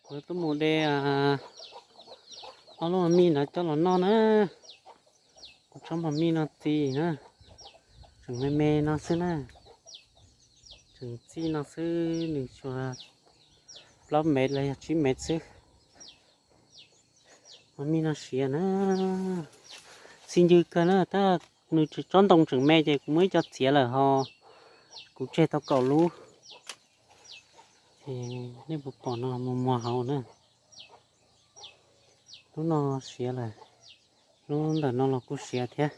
Kuv tuaj mus de ob lub mos mij ntawd coj los noj na. Kuv tsob mos mij no txi na, tseem me me no xwb na, tseem txij no xwb, nws tsuas plaub mev los yog tsib mev xwb. Mos mij no siav na, txi ncw kawg na, tab nws tsob ntoo tseem me ces kuv muab ib co txiav lawm ho kuv tseg tau kaum lub. Ces nej puas pom no muag muag hauv na. Lub no siav lawm, lub ntawm no los kuj siav thiab.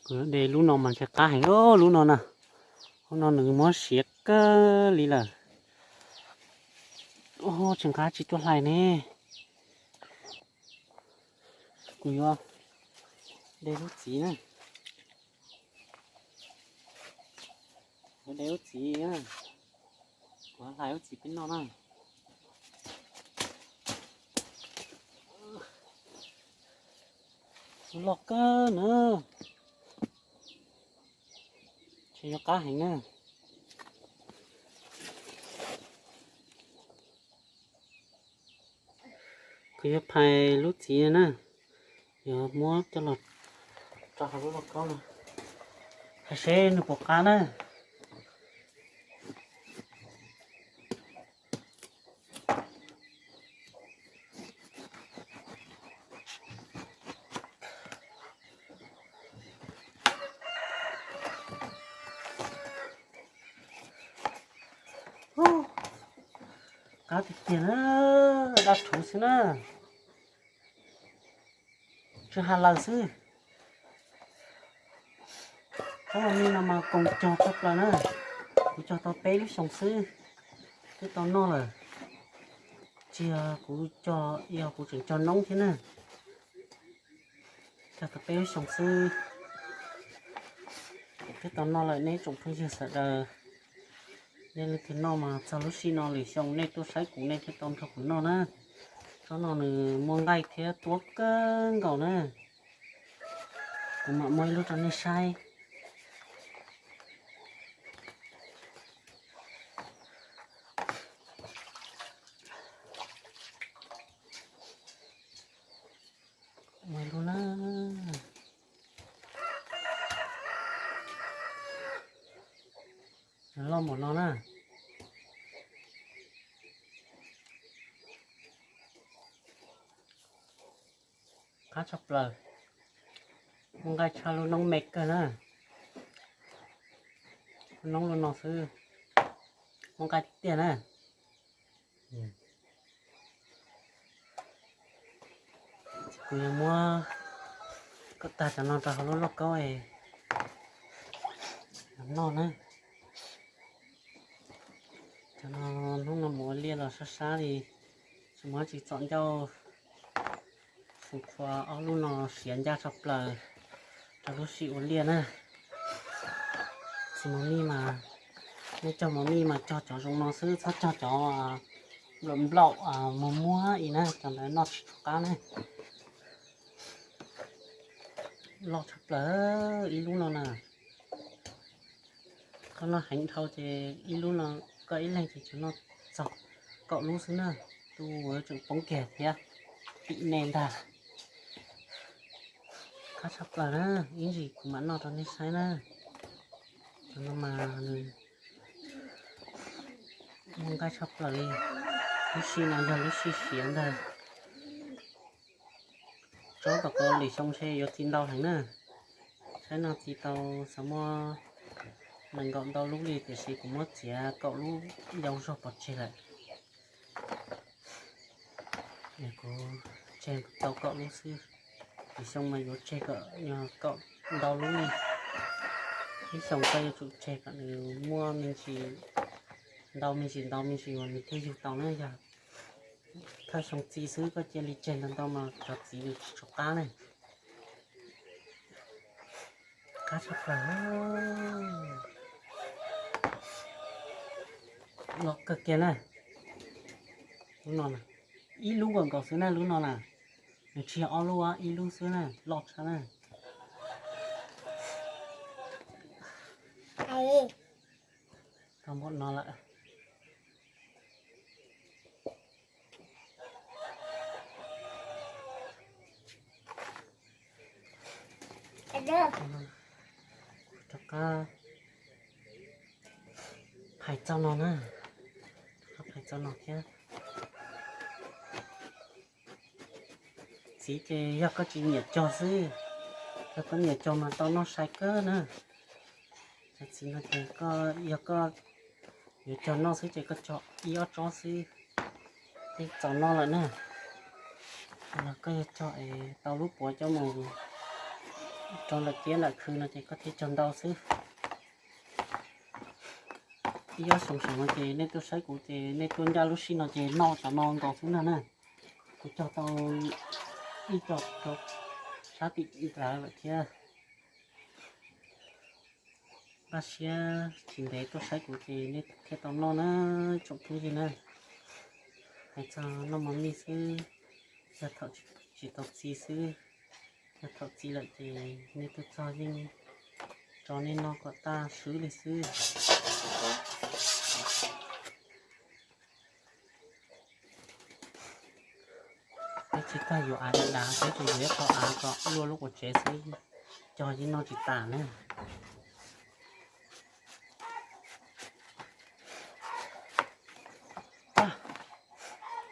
Kuv de lub no mas ntshe qab heev, lub no na, lub no nws muab siav kawg li lawm. Tseem qab tsis tuaj hlais ne. Kuv yuav de lub txiv na, kuv de lub txiv, kuv hlais lub txiv peb noj na. Loj kawg na, tseem yuav qab heev na. Kuv yuav phais lub txiv na, yuav muab coj los tso hauv lub lauj kaub no, hais seb nws puas qab na. Qab tiag tiag na, daj rhuv xwb na, tsis has lawm xwb. Tsob mos mij no mas koom cog tshaj plaws na, kuv cog tau peb lub xyoo xwb twb tau noj lawm. Tsis yog kuv cog, yog kuv tseem cog noob thiab na. Cog tau peb lub xyoo xwb twb tau noj lawm nej tsoom phooj ywg sawv daws. Nej leej twg noj mas txog lub sij no lwm xyoo nej tuaj saib kuv nej thiaj tau nrog kuv noj na. Tsob no nws muaj nqaij thiab tuab kawg nkaus na. Kuv mam muab ib lub rau nej saib. Muaj ib lub na, loj npaum no na. Qab tshaj plaws, muaj nqaij tshaj lub noob me kawg na. Lub noob lub no xwb, muaj nqaij tiag tiag na. Kuv yuav muab kom tag cov no rau hauv lub lauj kaub noj na. Cov no hnub no mus ua liaj los sab sab li, tsis muaj tsis txom ncauj. Kuv qhuas ob lub no siav ncaj tshaj plaws rau lub sij ua liaj na. Txiv mos mij mas, nej cog mos mij mas cog cov zoo no xwb, txhob cog cov nplaum nplaum muag muag i na, cov ntawd noj tsis tshua qab na. Loj tshaj plaws ib lub no na. Koj noj heev dhau ces ib lub no, koj ib leeg ces tsuas noj txog kaum lub xwb na. Tus uas tseem poob kiag thiab, tim nej ntag. Qab tshaj plaws na, ib ntsis kuv mam noj rau nej saib na. Cov no mas nws muaj nqaij tshaj plaws li. Lub sij no yog lub sij siav ntag. Tsob tom ko lwm xyoo ntshe yuav txi ntau heev na. Saib no txi tau xav muaj nees nkaum ntau lub li, tiam sis kuv muab txiav kaum lub yau zog pov tseg lawm. Kuv tseg tau kaum lub xwb, lwm xyoo mas yuav tseg kom kaum ntau lub li. Ib xyoo koj yuav tsum tseg kom nws muaj me ntsis ntau me ntsis ntau me ntsis uas nws thiaj yug tau na. Yog thawj xyoo txi xwb koj cia li tseg ntau ntau mas cov txiv nws tsis tshua qab ne. Qab tshaj plaws, loj kawg kiag na. Lub no na, ib lub nkaus nkaus xwb na lub no na. Nws tsis yog ob lub, ib lub xwb na, loj tshaj na. Tau npaum no lawm. Rov qab phais txoj no na, rov qab phais txoj no thiab. Txiv ces yog koj tsis nyiam cog xwb, yog koj nyiam cog mas tau noj sai kawg na. Cov txiv no ces koj, yog koj yuav cog noj xwb ces koj cog ib ob tsob xwb, twb txaus noj lawm na. Los koj yuav cog es tau lub puav coj mus rau lawm tiab lawm khw no ces koj thiaj cog ntau xwb. Ib ob xyoo saum no ces nej tuaj saib kuv ces nej tuaj ncaj lub sij no ces noj cov no nkaus xwb na na. Kuv cog tau ib co rau sab tim ntawd lawm thiab. Npaj siab tsis ntev tuaj saib kuv ces nej thiaj tau noj na, tsoom phooj ywg na. Hais txog noj mov mij xwb, yog thaum tsis tau txi xwb, yog thaum txi lawm ces nej tuaj txog yeej tso nej noj kom tag swb li xwb. Peb tsis tag yuav av dav dav, peb tsuas yuav ib qho av kom luaj lub quav tsev xwb, cog yeej noj tsis tas na.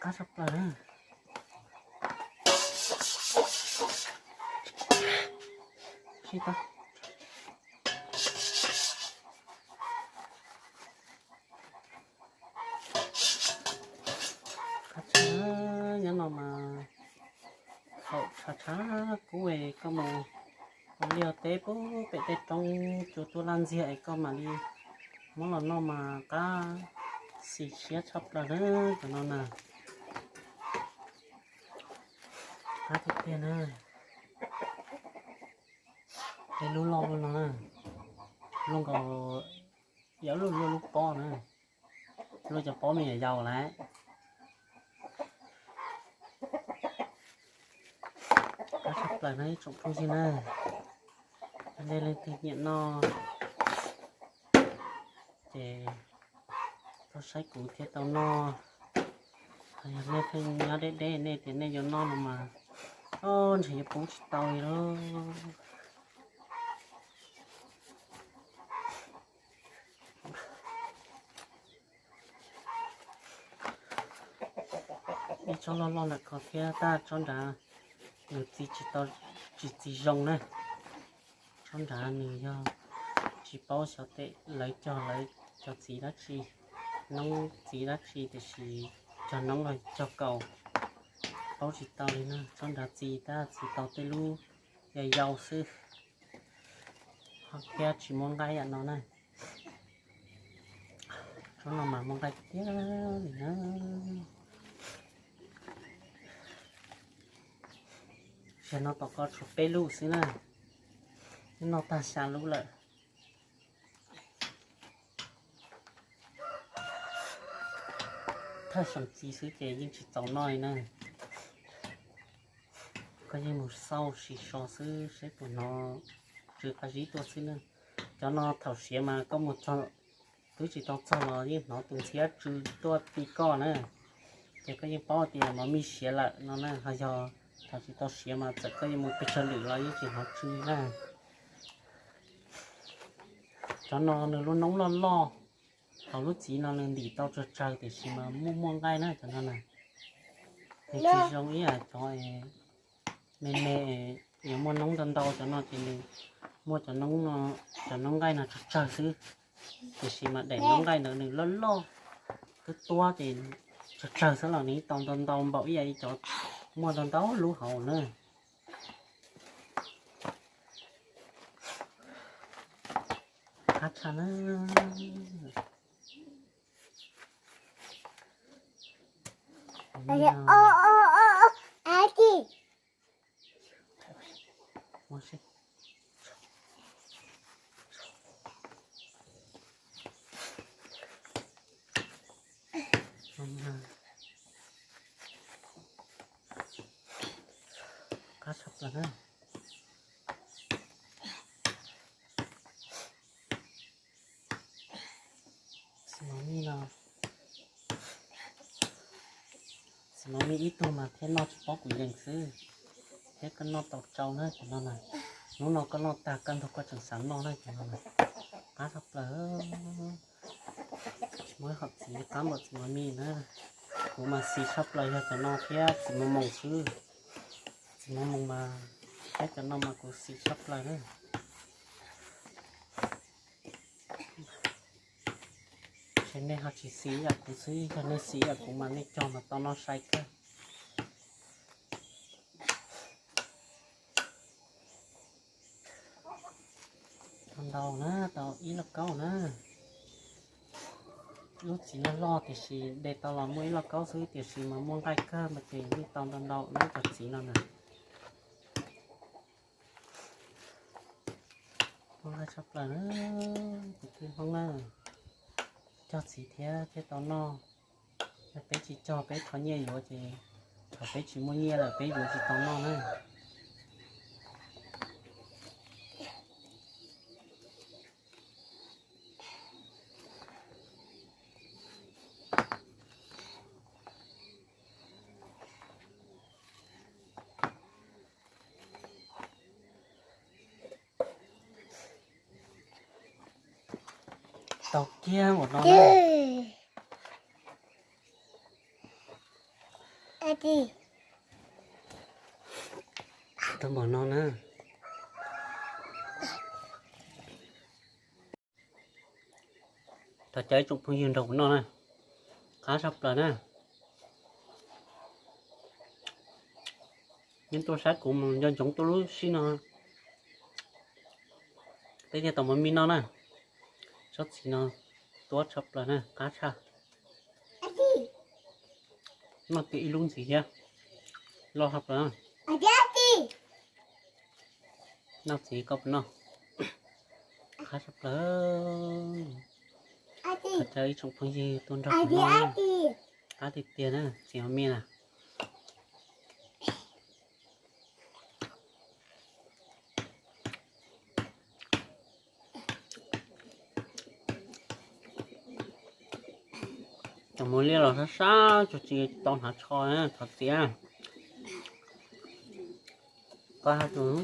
Qab tshaj plaws na. Sib tau. Qab tshaj, nyob no mas thaum tshav tshav kub es koj mus ua liaj teb pub pem tej roob cua tuaj laj ntxiag es koj mam li muab los noj mas qab xis siab tshaj plaws na cov no na. Qab tiag tiag na. Tej lub loj no na, luaj nkaus, yog luaj luaj lub pob na, luaj cov pob me nyuam yaus lawm. Qab tshaj plaws no ib tsoom phooj ywg na. Nej leej twg nyiam noj ces tuaj saib kuv thiaj tau noj. Yog nej pheej nyob deb deb nej tias nej yuav noj no mas, o, ntshe yuav pub tsis tau li lauj. Ib tsob loj loj ntawm ko thiab tab tsob nrad nws txi tsis tau, tsis txi zoo na. Tsob nrad nws yog tsis paub xyov tej lawv cog lawv cov txiv dab tsi, noob txiv dab tsi tiam sis cog noob los cog kaus, paub tsis tau li na. Tsob nrad txi tab txi tau tej lub yau yau xwb. Ho thiab tsis muaj nqaij yam no na. Tsob no mas muaj nqaij tiag li na. Zaum no tom ko tshuav peb lub xwb na, noj tag xya lub lawm. Thawj xyoo txiv xwb ces yeej tsis txaus noj li na. Koj yeej mus xauj sis so xwb seb puas hnov tsw qab zib tuaj xwb na. Cov no thaum siav mas koj mus txog, twb tsis tau txog los yeej hnov tus ntxhiab tsw tuaj ti koj na. Ces koj yeej paub tias mov mij siav lawm no na. Ho yog thaum tsis tau siav mas txawm koj yuav mus pes tsawg lwm los yeej tsis hnov tsw na. Cov no nws lub noob loj loj, hauv lub txiv no nws ntim tau tsawg tsawg tiam sis mas muaj muaj nqaij na cov no na. Nws tsis zoo ib yam cov me me yuav muaj noob ntau ntau, cov no ces nws muaj cov noob no, cov noob nqaij no tsawg tsawg xwb. Tiam sis mas daim noob nqaij ntawd nws loj loj, tuab tuab ces tsawg tsawg xwb los nws tau ntau ntau npaum ib yam li cov muaj ntau ntau lub hauv na. Qab tshaj na. Qab tshaj plaws na. Xis mov mij no, xis mov mij ib tug mas thiaj noj tsis paub kuv yees xwb, thiab koj noj tau tsau na cov no na. Hnub no koj noj tag koj nrog koj tseem xav noj na cov no, qab tshaj plaws. Tsis muaj ib hom txiv qab npaum txiv mos mis na. Kuv mas xis tshaj plaws yog cov no thiab txiv mos moos xwb. Txiv mos moos mas thiab cov no mas kuv xis tshaj plaws na. Ces nej ho tsis xis ib yam kuv xwb, yog nej xis ib yam kuv mas nej cog mas tau noj sai kawg. Tau ntau na, tau ib lauj kaub na. Lub txiv loj loj tiam sis de tau los muaj ib lauj kaub xwb tiam sis mas muaj nqaij kawg mas ces yeej tau ntau ntau na cov txiv no na. Muaj nqaij tshaj plaws na, kwv tij Hmoob na. Cog txiv thiab thiaj tau noj. Yog peb tsis cog peb rho nyiaj yuav ces thaum peb tsis muaj nyiaj lawm peb yuav tsis tau noj na. Tau kiag npaum no na. Tau npaum no na. Thov caw ib tsoom phooj ywg nrog kuv noj na, qab tshaj plaws na. Neb tuaj saib kuv mus nco ntsoov tuaj lub sij no, peb thiaj tau mov mij noj na. Tsob txiv no tuab tshaj plaws na, qab tshaj. Noj kiag ib lub ntxiv thiab, loj tshaj plaws. Noj txiv koj puas noj? Qab tshaj plaws. Thov caw ib tsoom phooj ywg tuaj nrog kuv noj, qab tiag tiag na txiv mos mij na. Cov muag liab los sab sab tsuas tsis tau hnav tsho, thov txiv. Qab tsuas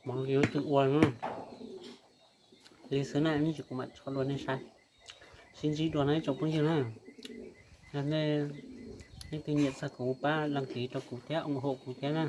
mov yuav twg ua li xwb na, ib chim kuv mam tso dua nej saib. Sib ntsib dua na ib tsoom phooj ywg na. Yog nej leej twg nyiam txog kuv pab đăng ký rau kuv thiab ủng hộ kuv thiab na.